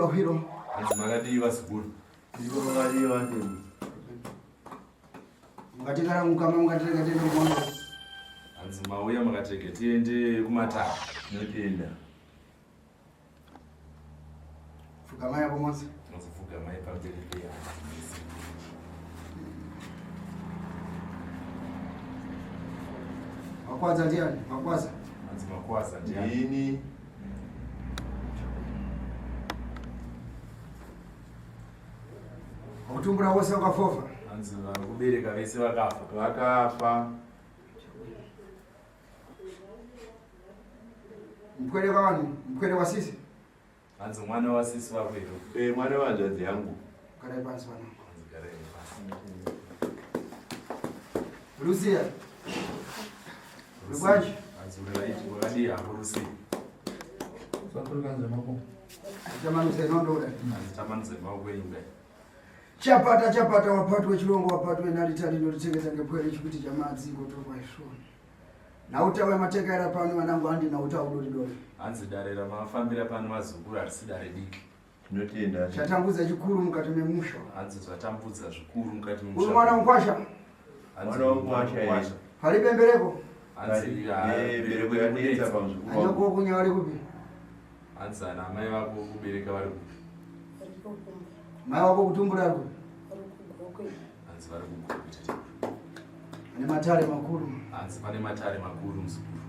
vahwiro? Hanzi makadii vazukuru? Ndiko makadii vatemi. Mukatigara mukama mukatirega tiende kumondo. Hanzi mauya makatirega tiende kumatare. Tinotenda. Pfugamai apo mose. Hanzi pfugamai pamberi pehanzi. Makwaza ndiani? Makwaza. Hanzi makwaza ndiani? Ndini. Wakutumbura wose wakafofa. Hanzi vakubereka vese vakafa. Vakafa. Mkwere kwavanhu, mkwere wasisi. Hanzi mwana wasisi vako here? Eh, mwana wehanzvadzi yangu. Garai pasi vanangu. Hanzi garai pasi. Lucia. Rukwaji. Hanzi uri wakadii hako Lucia? Tamanuse nondoda. Hanzi tamanuse maoko enyu kudai. Chapata chapata wapatwe wechilongo wapatwe nalitali ndotitengesa ngepwere chikuti chamadziko tokwa ishoni. Nauta wematekaira pano vanangu handi nauta udori dori. Hanzi dare ramafambira pano vazukuru harisi dare diki. Tinotenda. Chatambudza chikuru mukati memusha. Hanzi zvatambudza zvikuru mukati memusha. Uyu mwana mukwasha. Hanzi Mwana wamukwasha, eh. Pari pembereko. Hanzi Eh, mbereko yanetsa pamuzukuru wangu. Anyoko kunya vari kupi? Hanzi ana amai vako kubereka vari kupi? Mai wako kutumbura ari kupi? Hanzi vari kuGokwe tete. Ane matare makuru. Hanzi pane matare makuru muzukuru.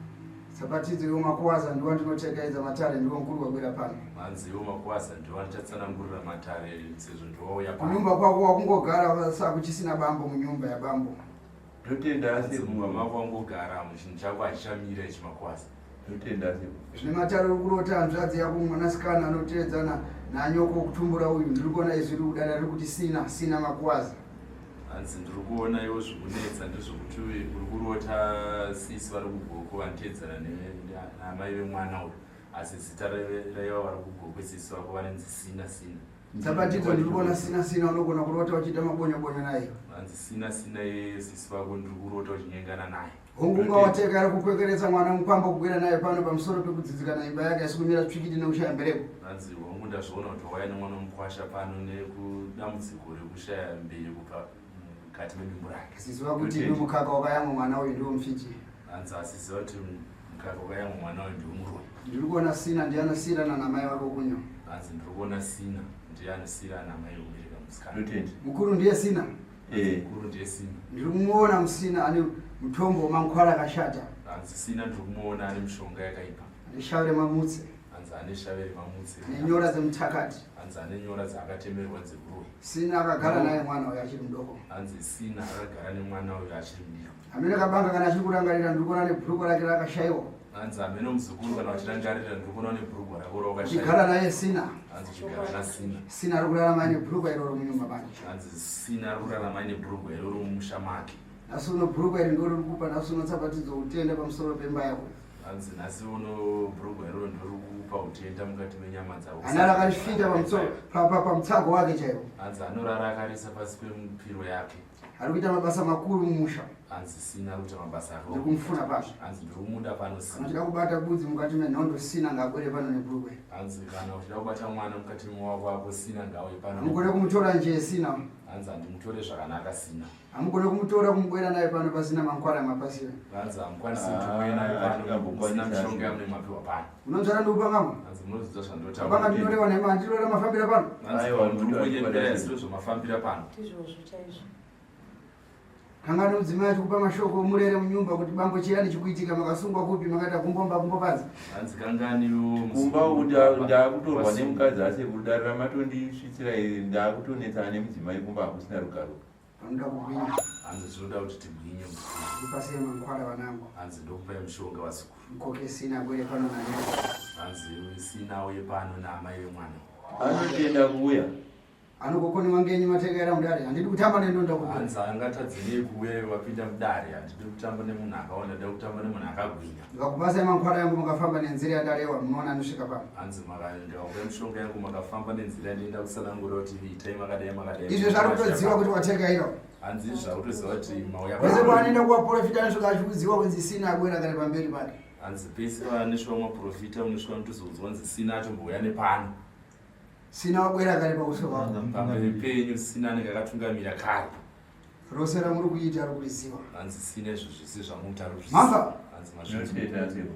Tsapatidzo iwo makuwaza ndiwo ndinotekaidza matare ndiwo mukuru wagwera pano. Hanzi iwo makuwaza ndiwo andichatsanangurira matare sezvo ndiwauya pano. Kunyumba kwako wakungogara sakuchisina bambo munyumba yabambo. Totenda Hanzi mumba asekuru. mako wangogara chinhu chako hachichamira ichi makuwaza. Totenda asekuru. Zvine matare uri kurota hanzvadzi yako mwanasikana anoteedzana nanyoko kutumbura uyu ndiri kuona izwi riri kudana riri kuti sina sina makuwaza. Hanzi ndiri kuona iwo zvikunetsa ndezvekuti uri kurota sisi vari kuGokwe vanoteedzana naamai vemwana uyu asi zita raiva vari kuGokwe sisi vako vanonzi Sina Sina. Tsapatidzo ndiri kuona sina sina unogona kurota uchiita mabonyo bonyo naye. Hanzi Sina Sina yeye sisi vako ndiri kurota uchinyengana naye. Hongunga wateka ari kukwekeretsa mwana mukwambo kugwira naye pano pamusoro pekudzidzikana imba yake asi kumira tsvikiti nekushaya mbereko. Hanzi hongu ndazviona kuti wauya nemwana mukwasha pano nekudambudziko rekushaya mbereko mukati medumbu rake. Asiziva kuti iwe mukaka wakayamwa mwana uyu ndiwo mufiti. Hanzi asiziva kuti mukaka wakayamwa mwana uyu ndiwo muroyi. Ndiri kuona Sina ndiye anosiyirana namai vako kunyo. Hanzi ndiri kuona Sina ndiye anosiyirana namai vekubereka musikana. Totenda. Mukuru ndiye Sina. Eh. Mukuru ndiye Sina. Ndiri kumuona Musina ane mutombo wemankwara akashata. Hanzi Sina ndiri kumuona ane mishonga yakaipa. Ane shave remamutse. Hanzi ane shave remamutse. Nenyora dzemutakati. Hanzi ane nyora dzaakatemerwa dzeuroyi. Sina akagara naye mwana uyu achiri mudoko. Hanzi Sina akagara nemwana uyu achiri mudiko. Hameno kabanga kana achiri kurangarira ndiri kuona nebhurukwa rake rakashaiwa. Hanzi hameno muzukuru kana uchirangarira ndiri kuona nebhurugwa rako rawakashaiwa. Uchigara naye Sina. Hanzi uchigara naSina. Sina ari kurarama aine bhurukwa iroro munyumba make. Hanzi Sina ari kurarama aine bhurugwa iroro mumusha make. Nhasi uno bhurukwa iri ndiro riri kupa nhasi uno tsapatidzo utenda pamusoro pemba yako. Hanzi nhasi uno bhurugwa iroro ndiro riri kukupa utenda mukati menyama dzako. Ana rakarifita pamusoro pamutsago wake chaiwo. Hanzi anorara akarisa pasi pemupiro yake. Ari kuita mabasa makuru mumusha. Hanzi Sina ari kuita mabasa Ndiri kumufuna pano. Hanzi ndiri kumuda pano Kana Sina. uchida kubata budzi mukati menhondo Sina ngaagwere pano nebhurukwa iri. Hanzi kana uchida kubata mwana mukati mewako ako Sina ngauye pano. Hamugone kumutora njee Sina. Hanzi handimutore zvakanaka Sina. Hamugone kumutora kumubwera naye pano pasina mankwara mapasira. Hanzi hamukwanisi kuti muuye naye Ah, pano hatingambokwanisi musina mishonga asi. yamune mapiwa pano. Unonzvara ndiupangamo. Hanzi munodzidza zvandotaura. Panga ndinoreva nhema handirora mafambira pano. Hanzi Aiwa, ndiri kunyepera ndinoda- zviro zvamafambira pano. Ndizvozvo chaizvo. Kangani mudzimai achikupa mashoko murere munyumba kuti bambo chiyani chikuitika makasungwa kupi makaita kumbomba kumbopanzi. Hanzi kanganiwo Kumba uku ndakutorwa nemukadzi asekuru dare ramatondisvitsira iri ndakutonetsana nemudzimai kumba hakusina rugaro. Panoda kugwinya. Hanzi zvinoda kuti tigwinye muzukuru. Ndipasei mankwara vanangu. Hanzi ndokupai mushonga vazukuru. Mukoke Sina agwere pano nanyoko. Hanzi Sina auye pano naamai vemwana. Anotenda kuuya. Anokokoniwa ngenyi matekaira mudare? Handidi kutamba nendonda kupi. Hanzi angatadze nei kuuya ivo vapinda mudare? Handidi kutamba nemunhu akaonda, ndida kutamba nemunhu akagwinya. Ndikakupasai mankwara yangu mukafamba nenzira yandarewa munoona anosvika pano. Hanzi ndikakupai mishonga yangu makafamba nenzira yandienda kutsanangura kuti itai makadai makadai. Izvo zvari kutoziva kuti watekaira. Hanzi izvi zvari kutoziva kuti mauya Kwese kwaanoenda kuvaprofita anosvika achikuziva kunzi Sina agwera kare pamberi pake. Hanzi pese vanosvika maprofita unosvika unotozoudzwa kunzi Sina atombouya nepano. Sina wabwera kare pauso pako. Pamberi penyu sina anenge akatungamira kare. Rose ramuri kuita ari kuriziva. Hanzi sina izvo zvese zvamuita ari kuzviziva. Hanzi mazvinoita.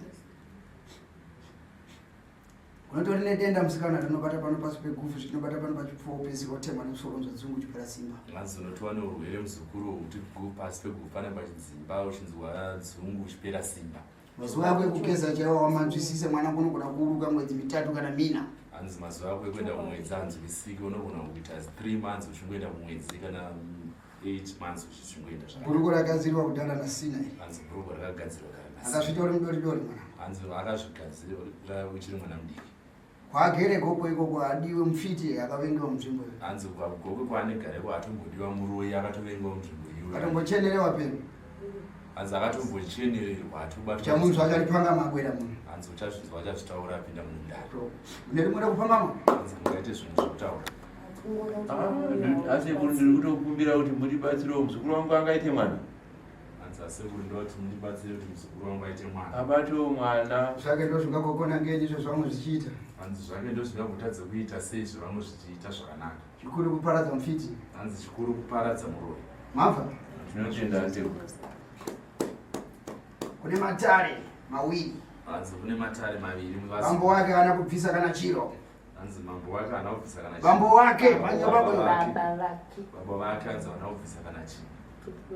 Unotori nedenda musikana rinobata pano pasi pegufu zvinobata pano pachipfuwo pesi wotemwa nemusoro unzwa dzungu uchipera simba. Hanzi unotiwa neurwere muzukuru wekuti pasi pegufu pane pachidzimba uchinzwa dzungu uchipera simba. Mazuva ako ekugeza chaiwo wamanzwisise mwana kunogona kuuruka mwedzi mitatu kana mina. Hanzi mazuva ako ekuenda kumwedzi anzwisike unogona kuita 3 months uchingoenda kumwedzi kana 8 months uchichingoenda zvakanaka. Bhuruku rakagadzirwa kudhara naSina iri. Hanzi bhuruku rakagadzirwa kare naSina. Akazviita uri mudoridori mwana. Hanzi akazvigadzira uchiri mwana mudiki. Kwaagere gokwe ikoko adiwe mufiti akavengewa munzvimbo iyo. Hanzi gokwe kwaanegare hatombodiwa muroyi akatovengewa munzvimbo iyo. Akatombochenerewa peno. Hanzi akatombochenererwa atobatwa. Chamunzwa acharipanga mabwera munhu. Hanzi uchazvinzwa achazvitaura apinda mundare. Mune rimwe rekupangama? Hanzi mungaite zvinhu zvekutaura. Ah, asi ndiri kutokumbira kuti mundibatsirewo muzukuru wangu angaite mwana. Hanzi asekuru ndoti mundibatsire kuti muzukuru wangu aite mwana. Abatewo mwana. Zvake ndozvingagokona ngenyi izvo zvamwe zvichiita. Hanzi zvake ndozvingagotadza kuita sei zvevamwe zvichiita zvakanaka. Chikuru kuparadza mufiti. Hanzi chikuru kuparadza muroyi. Mabva. Tinotenda asekuru. Kune matare mawiri. Hanzi kune matare maviri. Bambo wake haana kubvisa kana chiro. Hanzi mambo wake haana kubvisa kana chiro. Bambo wake, baba vake. Baba vake hanzi haana kubvisa kana chiro.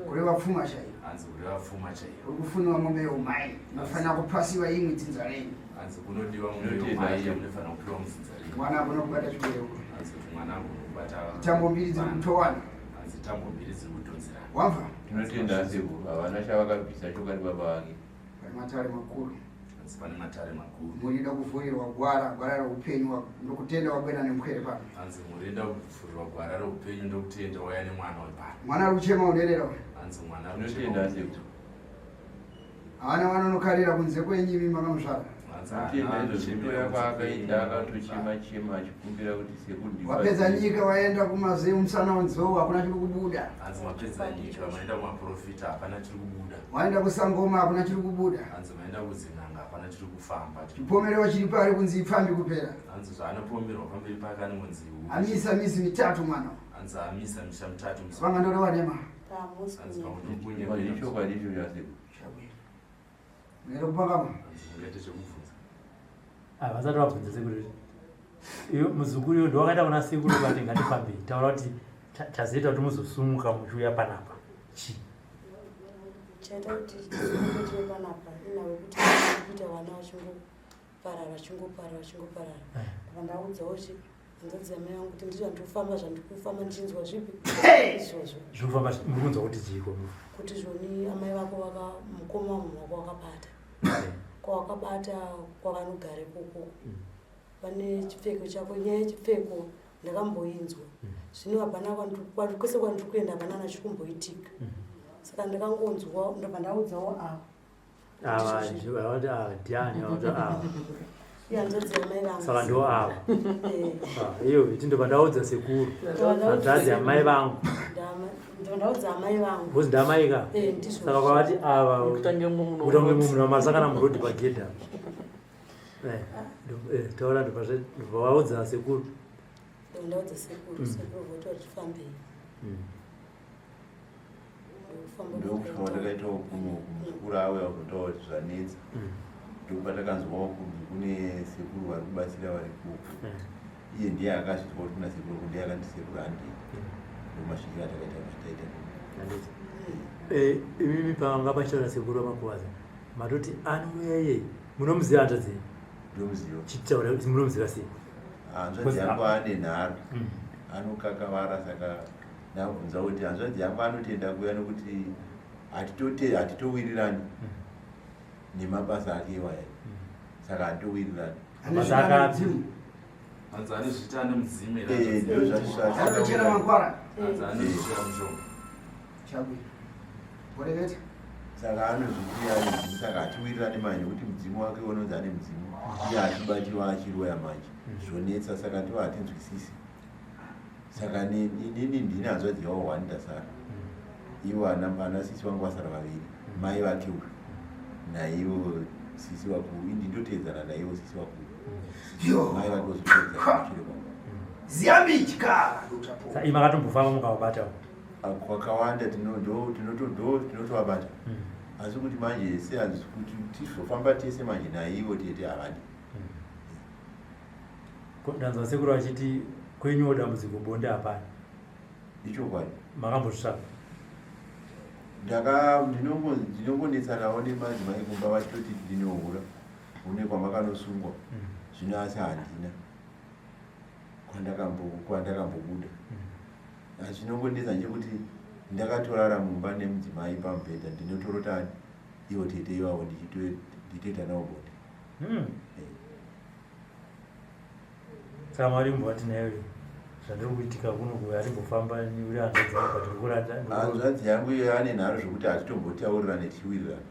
Kureva pfuma chaiyo. Hanzi kureva pfuma chaiyo. Uri kufuniwa mombe yeumai. Inofanira kupasiwa imwe dzinza renyu. Hanzi kunodiwa mombe yeumai yamunofanira kupiwa mudzinza renyu. Mwana agona kubata chibereko. Hanzi kuti mwana agona kubata. Tambo mbiri dziri kutowana. Hanzi tambo mbiri dziri kudhonzerana. Wamva? Tinotenda sekuru havana chavakabvisa chokwadi baba vake. Pane matare makuru. Hanzi pane matare makuru. Mhuri ida kuvhurirwa gwara, gwara reupenyu ndokutenda wabwera nemupwere pano. Hanzi mhuri ida kuvhurirwa gwara reupenyu ndokutenda wauya nemwana wepano. Mwana ari kuchema unerera uyu. Hanzi mwana ari kuchema. Tinotenda sekuru. Haana vanonokarira kunze kwenyu imi makamuzvara. Tinotenda izvo zvekutoya kwaakaita akatochema chema achikumbira kuti sekuru ndibatsire. Wapedza nyika waenda kumazai musana wenzou hakuna chiri kubuda. Hanzi mapedza nyika maenda kumaprofita hapana chiri kubuda. Waenda kusangoma hakuna chiri kubuda. Hanzi maenda kudzin'anga hapana chiri kufamba. Chipomerewa chiri paari kunzi ipfambi kupera. Hanzi zvaanopomerwa pamberi pake anonzi Amisa misi mitatu mwana. Hanzi amisa misha mitatu. Vanga ndoreva nema. Hanzi pakutokunye. Chokwadi icho chasekuru. Mhere kupanga mwana. Hanzi mungaite zvekubvunza. Ah, vasati vabvunza sekuru. Iyo muzukuru iyo ndowakaita kuna sekuru vati ngatifambei. Taura kuti chazoita kuti muzosumuka muchiuya panapa. Chii? Chaita kuti tisumuke tiuye panapa inhau yekuti kuita vana vachingoparara vachingoparara vachingoparara. Eh. Ndabva ndaudzawo chi hanzvadzi yamai vangu kuti ndizvo zvandikufamba zvandikufamba ndichinzwa zvipi izvozvo. Zvikufamba muri kunzwa kuti chiiko? Kuti zvoni amai vako vaka mukoma wamunhu wako wakabata. Kwawakabata kwavanogara ikoko. Vane chipfeko chako nyaya yechipfeko ndakamboinzwa. Zvino hapana kwese kwandiri kuenda hapana kana chikumboitika. Saka ndakangonzwa ndobva ndaudzawo ava. Ava vati ava ndiani vati ava. Ihanzvadzi yamai vangu. Saka ndo ava. Eh. Ah, iyo iti ndobva ndaudza sekuru. Hanzvadzi yamai vangu. Ndobva ndaudza amai vangu. Because ndamai ka. Eh, ndizvo. Saka kwavati ava Kutange munhu kutange munhu vamasangana muroad pagedhi apa. Eh, eh, taura ndobva vaudza sekuru. Ndobva ndaudza sekuru, sekuru voti vatifambei. Ndokufamba takaitawo kuno muzukuru auya kuzotaura kuti zvanetsa. Ndokubva takanzwawo kunzi kune sekuru vari kubatsira vari kuko. Iye ndiye akazvizwa kuti kuna sekuru, ndiye akandi sekuru handei. Ndomasvikiro atakaita kuti taita. Handiti. Eh, imimi panga pachitaura sekuru vaMakuvaza matoti anouya iyeye munomuziva hanzvadzi yenyu? Ndomuziva. Chitaura kuti munomuziva sei? Hanzvadzi yangu ane nharo. Anokakavara saka ndakubvunza kuti hanzvadzi yangu anotenda kuya nokuti hatitowirirani nemabasa ake iwaya. Saka hatitowirirani. Mabasa ake api? Hanzi anozviita ane mudzimu here? Eh, ndozvazvo Anochera mangwara. Hanzi anozvichera mushonga. Chabwino. Wareketa. Saka anozviti ane mudzimu saka hatiwirirani manje nekuti mudzimu wake unonzi ane mudzimu iye achibatiwa achiroya manje zvonetsa saka ndiwo hatinzwisisi. Saka inini ndini hanzvadzi yavo one ndasara. Ivo ana sisi vangu vasara vaviri. Mai vake uyu naivo sisi vakuru. Ini ndinoteedzana naivo sisi vakuru. Yo. Mai vake vozoteedzana kumashure kwangu. Ziyambi chikara ndokuchapo. Imi makatombofamba mukavabata Kwakawanda tinotovabata. Asi kuti manje se handisi kuti tizofamba tese manje naivo tete havadi. Ndanzwa sekuru vachiti kwenyuwo dambudziko bonde hapana. Ichokwadi. Makambozvitsvaga? Ndaka ndinongonetsanawo nemadzimai kumba vachitoti ndinohura une kwamakanosungwa. Zvino asi handina kwandakambobuda. Asi chinongonetsa ndechekuti ndakatorara mumba nemudzimai pamubhedha ndinotorota ivo tete ivavo ndichitoita navo bonde. Saka mwari imbovati nayo zvandiri kuitika kuno kuya atimbofamba uri hanzvadzi yangu but ndikurata Hanzvadzi yangu iyo ane nharo zvokuti hatitombotaurirane tichiwirirana.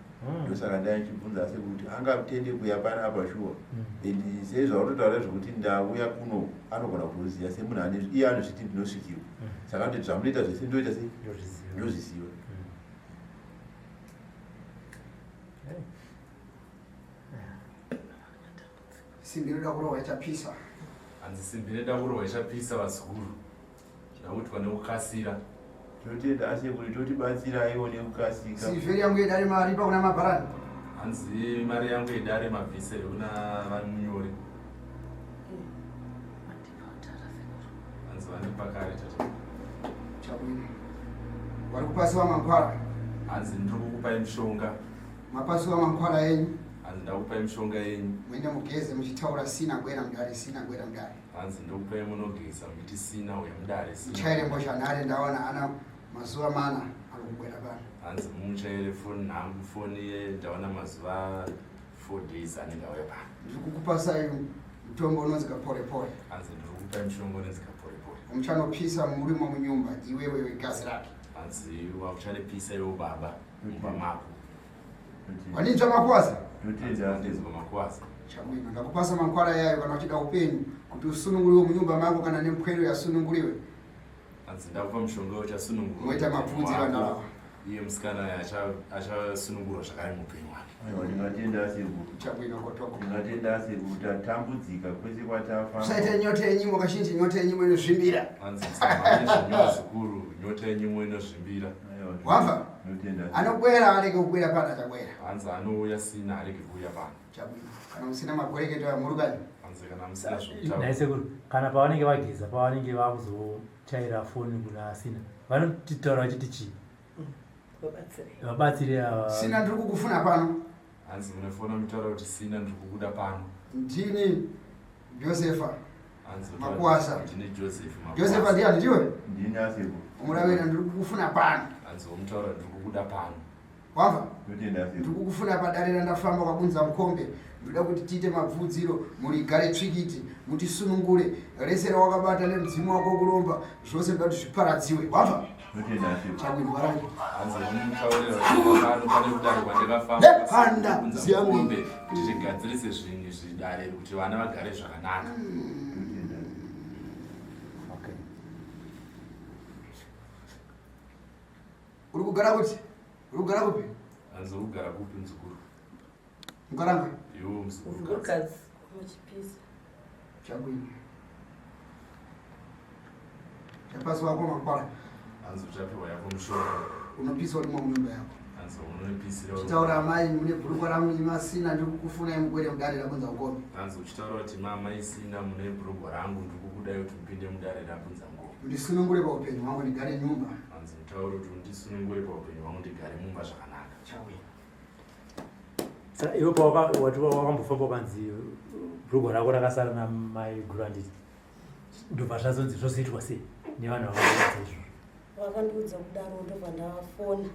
Ndosaka ndaichibvunza asi kuti angatende kuya panapa shuwa. And sezvautotaura zvokuti ndauya kuno anogona kutoziva semunhu ane iye anozviti ndinosvikirwa. Saka kuti zvamunoita zvese ndoita sei? Ndozviziva. Ndozviziva. Simbi inoda kurohwa ichapisa. Hanzi simbi inoda kurohwa ichapisa vazukuru. Zvakuitwa nekukasira. Tinotenda asekuru totibatsiraiwo nekukasika. Sivheri yangu yedare mari pakuna mabharani. Hanzi mari yangu yedare mabvisere kuna vamunyori. Hanzi vandipa kare tata. Chabwino. Vari kupasiwa mankwara. Hanzi ndiri kukupai mushonga. Mapasiwa mankwara enyu. Hanzi ndakupai mishonga yenyu. Muende mugeze muchitaura sina gwera mudare sina gwera mudare. Hanzi ndokupai munogeza muchiti sina uya mudare sina. Muchaire mbozhanhare ndaona ana mazuva mana ari kubwera pano. Hanzi mumuchaire foni nhangu foni ye ndaona mazuva 4 days anenge auya pano. Ndiri kukupasai mutombo unonzi kaporepore. Hanzi ndiri kukupai mushonga unonzi kaporepore. Muchanopisa murimo munyumba iwewe wegazi rake. Hanzi wauchanipisa iwe baba mumba mako. Wandinzwa makuwaza? Ndinzwa makuwaza. Chabwino, ndakupasa mankwara yayo kana uchida upenyu kuti usununguriwe munyumba mako kana nemupwero yasununguriwe. Hanzi ndakupa mushonga uchasunungurwa. Moita mapfudzi vanhu ava. Iye musikana achasunungurwa zvakare muupenyu hwake. Aiwa ndingatenda sekuru. Chabwino kotoko. Ndingatenda sekuru tatambudzika kwese kwatafamba. Usaite nyota yenyimo kazhinji nyota yenyimo inozvimbira. Hanzi musamhanye zvenyimo zvikuru, nyota yenyimo inozvimbira. Wamva? Ndinotenda. Anobwera arege kubwera pano achabwera. Hanzi anouya sina arege kuuya pano. Chabwino. Kana musina magoreketo amurukani. Hanzi kana musina zvokutaura. Nhai sekuru, kana pavanenge vageza pavanenge vakuzochaira foni kuna Sina, vanotitaura vachiti chii? Vabatsire ava. Sina ndiri kukufuna pano. Hanzi munofona mutaura kuti Sina ndiri kukuda pano. Ndini Josefa. Hanzi Makuwasa. Ndini Joseph Makuwasa. Josefa ndiani ndiwe? Ndini asekuru. Umuravera ndiri kukufuna pano. Hanzi womutaura ndiri kukuda pano. Wamva? Ndinotenda asekuru. Ndiri kukufuna padare randafamba kwabunza mukombe. Ndoda kuti tiite mabvudziro murigare tsvikiti mutisunungure rese rawakabata nemudzimu wako kuromba zvose ndoda kuti zviparadziwe. Wamva? Ndinotenda asekuru. Chabwino warange. Hanzi womutaurira kuti pano pane kudare kwandakafamba Nepanda, kubvunza ziyambi. mukombe kuti zvigadzirise zvinhu zvidare kuti vana vagare zvakanaka. Ndinotenda asekuru. Okay. Uri kugara kuti? Uri kugara kupi? Hanzi uri kugara kupi muzukuru? Mukarangwe. Iwe muzukuru. Muzukuru. Muchipisa. Chabwino. Chapasi wako makwara. Hanzi uchapiwa yako mushonga. Unopisa uri munyumba yako. Hanzi unopisira. Uchitaura amai mune bhurukwa rangu masina ndiri kukufunai mukwere mudare rabunza ukombe. Hanzi uchitaura kuti mama isina mune bhurugwa rangu ndiri kukudai kuti mupinde mudare rabunza ngoma. Ndisunungure paupenyu hwangu ndigare nyumba. Hanzi mutaure kuti undisunungure paupenyu hwangu ndigare mumba zvakanaka. Chabwino. Saka iwe wati wakambofamba ukanzi bhurugwa rako rakasara namai guru handiti ndobva zvazonzi zvozoitwa sei nevanhu vakaita izvozvo? Vakandiudza kudaro ndobva ndafona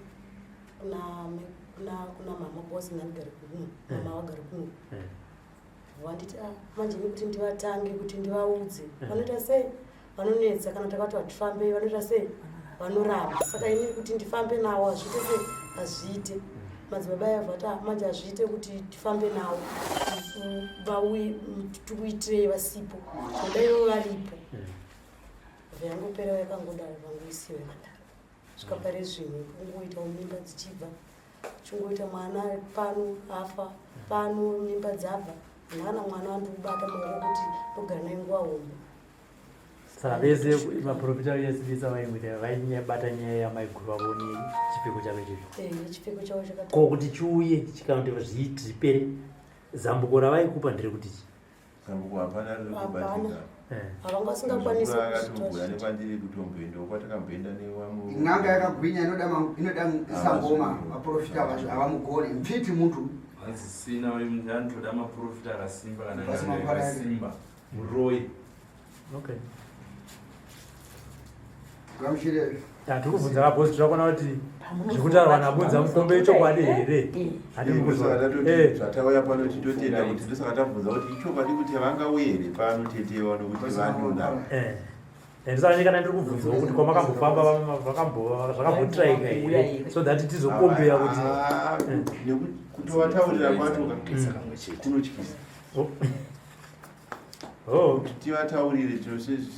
kuna mama boss ndandigare kuno. Mama vagare kuno. Vanditi manje nekuti ndivatange kuti ndivaudze. Vanoita sei? Vanonetsa kana takati hatifambei vanoita sei? Vanoramba. Saka ini kuti ndifambe nawo hazviite sei? Hazviite. Madzibaba aya vati manje hazviite kuti tifambe nawo. Vauye tikuitirei vasipo. Zvodai ivo varipo. Zvayangopera yakangodaro vangoisiwa yakadaro. Svika pari zvino kungoitawo mimba dzichibva. Chingoita mwana pano afa, pano mimba dzabva. Ndana mwana wandikubata maoko kuti ndogara naye nguva hombe. Saka vese maprofita vese vese vaingoita vainyabata nyaya yamaiguru vavo nechipfeko chavo ichocho. Eh, nechipfeko chavo chakati. Ko kuti chiuye chikanoti zviiti zvipere zambuko ravaikupa nderekuti chii? Zambuko hapana riri kubatika. Eh. Havanga vasingakwanisi Akatombouya nekwandiri kutomboendawo kwatakamboenda nevamwe. N'anga yakagwinya inoda inoda sangoma vaprofita vacho havamugone. Mfiti muntu. Hanzi sina anotoda maprofita akasimba kana n'anga yakasimba. Muroyi. Okay. Gamuchire. Tiri kubvunza vabosi tirakuona kuti zvekutaurwa nabunza mukombe ichokwadi here eh. zvatauya pano titotenda kuti ndosaka tabvunza kuti ichokwadi kuti vangauye here pano tetewa nokuti vanoda eh. eh, ndosaka kana ndiri kubvunzawo kuti kwamakambofamba zvakambotraika here so that tizokombeya kuti ah, kutovataurira kwacho kunotyisa oh. Oh. Kuti tivataurire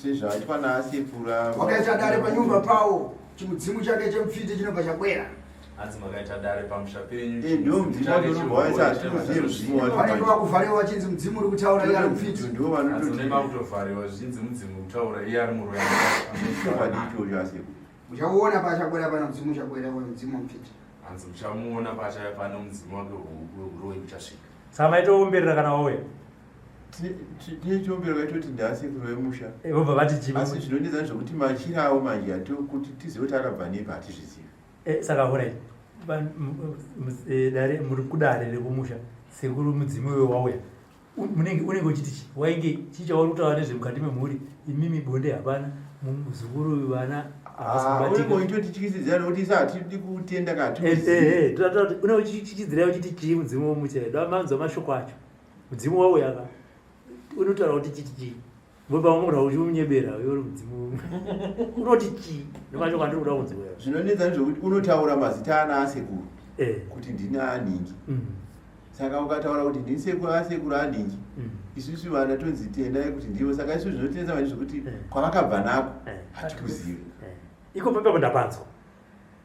sezvaitwa naasekura. Wakaita dare panyumba pawo, chimudzimu chake chemupfiti chinobva chakwera. Hanzi makaita dare pamusha penyu. Eh, ndio mudzimu wacho unobva waita hatikuzive mudzimu wacho. Vanenge vakuvhariwa vachinzi mudzimu uri kutaura iye ari mupfiti. Ndio vanototi. Makutovhariwa zvichinzi mudzimu kutaura iye ari muroyi. Chokwadi ichocho asekuru. Muchauona pachakwera pano mudzimu uchakwera uyo mudzimu wemupfiti. Hanzi muchamuona pachaya pano mudzimu wake wehuroyi uchasvika. Saka maitoomberera kana wauya? Tine chiombero vaitoti ndaasekuru vemusha. Eh, vobva vati chii? Asi zvinonetsa ndezvekuti machira avo manje kuti tizive kuti akabva nepi hatizvizivi. Eh, saka horai eh, dare muri kudare rekumusha sekuru mudzimu iwe wauya munenge unenge uchiti chii wainge chii chauri kutaura nezvemukati memhuri imimi bonde hapana muzukuru vana ah, unenge uchitotityisidzira nekuti isa hatidi kutenda ka hatikuzivi unenge uchityisidzira uchiti chii mudzimu womuchera damanzwa mashoko acho Mudzimu wauya ka unotaura kuti chiti chii vobva vamura uchimunyebera uyo uri mudzimu unoti chii nemashoko andiri kuda kunzwa zvinonetsa ndezvekuti unotaura mazita ana asekuru eh. kuti ndini aningi mm. saka ukataura kuti ndini sekuru asekuru aningi mm. isusu vana tonzi tendai kuti ndivo saka isu zvinotinetsa manje zvekuti eh. kwavakabva nako eh. hatikuzivi iko papapo ndapanzwa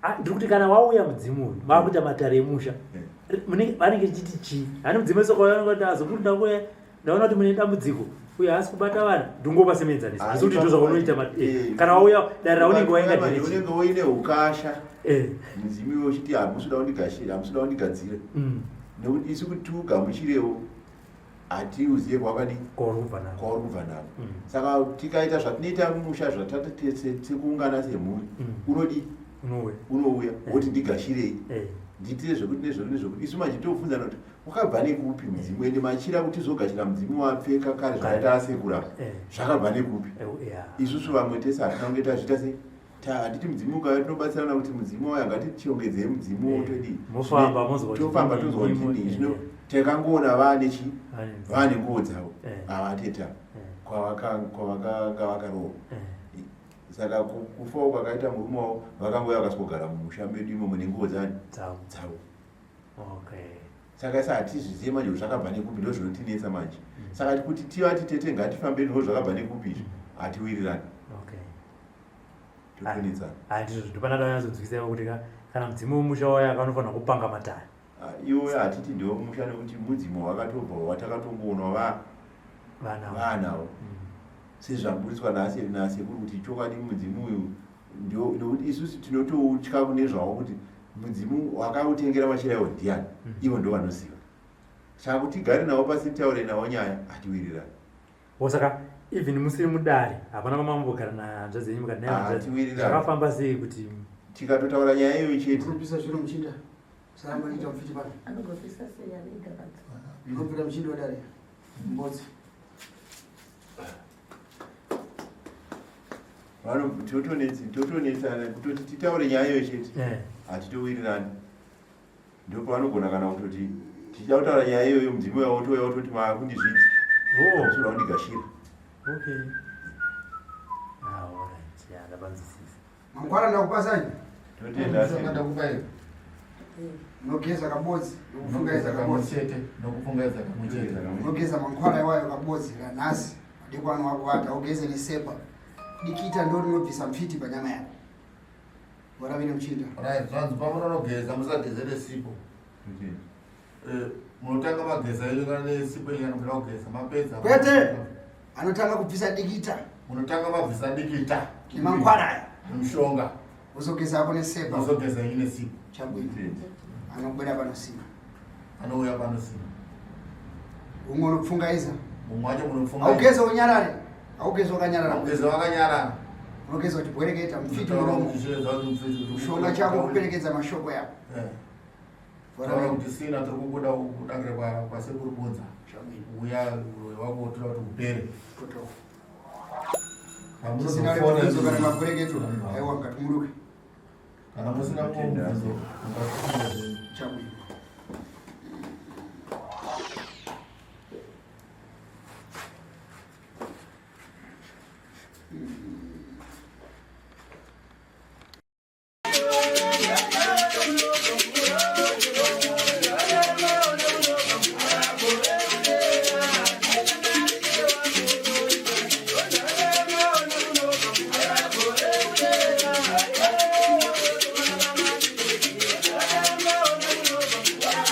Ah, ndiri kuti kana wauya mudzimu uyu makuita matare emusha eh. vanenge chiti chii hani mudzimu wese kwavanoti azokuri ndakuya ndaona kuti mune dambudziko uyo haasi kubata vana ndingopa semuenzaniso asi kuti ndozvaunoita eh, eh. kana wauya dare raunenge wainga unenge uine ukasha mudzimu iwe uchiti hamusi kuda kundigashira hamusi kuda kundigadzira mm. nekuti isu kuti tiugamuchirewo hatiuzive kwakadii kwauri kubva nako kwauri kubva nako mm. saka tikaita zvatinoita mumusha zvatatesekuungana semhuri mm. unodii unouya eh. woti ndigashirei eh. ndiitire zvekuti nezvekuti nezvekuti isu manje tobvunzana kuti wakabva nekupi mudzimu ende machira kuti tizogashira mudzimu wapfeka kare zvakaita asekura eh. zvakabva nekupi isusu vamwe tese hatina kunge tazviita sei handiti mudzimu ukauya tinobatsirana kuti mudzimu wauya ngatichongedzei mudzimu eh, todii tofamba tonzwa kuti ndii zvino eh. takangoona vaane chi vaane nguo dzavo eh. avateta kwavakanga vakarohwa saka kufawo kwakaita murume wavo vakangouya vakasvigogara mumusha medu imomo nenguo dzani dzavo saka isa hatizvizive manje kuti zvakabva nekupi ndo zvinotinetsa manje mm. saka kuti tivati tete ngatifambe ndo zvakabva nekupi izvi hatiwirirani totonetsana ah, ndizvo ndopana ndanyatsodzikisa kuti kana mudzimu wemusha waya akanofanira kupanga matare ah, iwoyo hatiti ndiwo musha nekuti mudzimu wakatobva watakatongoona vanawo mm. sezvaburitswa nasekuru kuti chokwadi mudzimu uyu nekuti isusu tinotoutya kune zvawo kuti mudzimu wakautengera machira iwo ndiani mm. ivo ndo vanoziva saka kuti tigare navo pasi titaure navo nyaya hatiwirirani Wo saka even musiri mudare hapana kwamambogara nahanzvadzi yenyu mukati naye zvakafamba sei kuti tikatotaura nyaya iyoyo chete Kupisa zviro muchinda. Saramba niita mfiti pano. Anogopisa sei anenge akadzi. Ndinobvira muchinda wedare. Mbodzi. Vano totonetsi totonetsana kutoti titaure nyaya iyoyo chete. Eh. Hatitowirirani. Ndopavanogona kana kutoti tichida kutaura nyaya iyoyo mudzimu uya wotouya wototi maakundizvidza. Oh. Unoda kundigashira. Okay. Ah, all right. Yeah, ndapanzwisisa. Mangwana ndakupasai. Totenda Saka ndakupai. Unogeza kabodzi, nokupfungaidza kabodzi. Chete, nokupfungaidza kamwe chete. Unogeza mangwana iwayo kabodzi ranhasi. Madekwana wakuvata ugeze nesepa. Dikita ndo rinobvisa mfiti panyama yako. Waravine muchinda. Right, zvanzi pamunonogeza musageze nesipo. Eh, munotanga mageza yenyu kana nesipo yenyu kana kuda kugeza mapedza. Kwete. Anotanga kubvisa dikita. Munotanga mabvisa dikita Nemangwaraya. Nemushonga. Wozogeza ako nesepa. Wozogeza ini nesipo. Chabwino. Anobuda panosina. Anouya panosina. Umwe unopfungaiza. Mumwe wacho munopfungaiza. Haugeze unyarare. Haugeze wakanyarara. Haugeze wakanyarara. Unogeza uchibwereketa mupfiti muromo. Mushonga chako kuperekedza mashoko yako. Eh. Taura kuti sina tiri kubuda kudangire kwasekuru Bunza. Uya wako toda kuti upere. Tisina mubvunzo kana mabhureketo aiwa ngatumuruke. Kana musina mubvunzo chabwino.